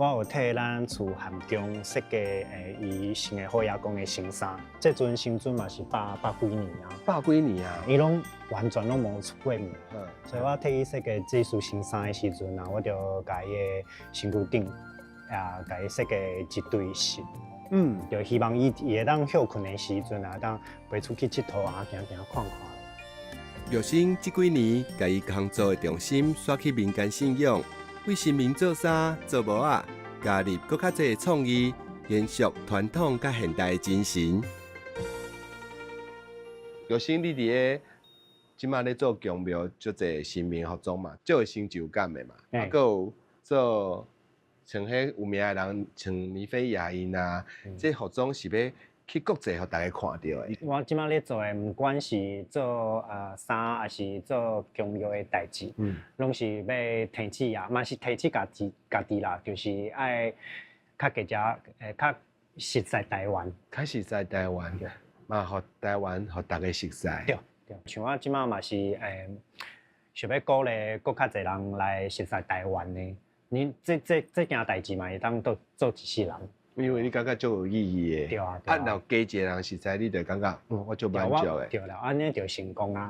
我有替咱厝涵宮設計伊新的虎爺公的新衫，這尊神尊嘛是百百幾年啊，百幾年啊，伊攏完全攏無出過門，所以我替伊設計這束新衫的時陣啊，我就共伊的身軀頂啊，共伊設計一對翼，就希望伊會當歇睏的時陣啊，當飛出去𨑨迌啊，行行看看。玉生這幾年，共伊工作的重心徙去民間信仰，為神明做衫、做帽仔，加入閣較濟創意，延續傳統佮現代的精神。玉生，你佇咧這馬咧做宮廟，足濟神明服裝嘛，足有成就感的嘛。啊，閣有做像彼有名的人，像尼飛亞𪜶啊，這服裝是欲去國際，予大家看著的。我這馬咧做的，毋管是做衫，抑是做宮廟的代誌，攏是欲提醒啊，嘛是提醒家己家己啦，就是愛較加遮較熟悉台灣。較熟悉台灣，嘛，予台灣予大家熟悉。對對，像我這馬嘛是想欲鼓勵閣較濟人來熟悉台灣的。你這件代誌嘛會當做做一世人。因為你感覺足有意義的。對啊。啊，若有加一個人熟悉，你就感覺，我足滿足的。對啦，按呢就成功啊。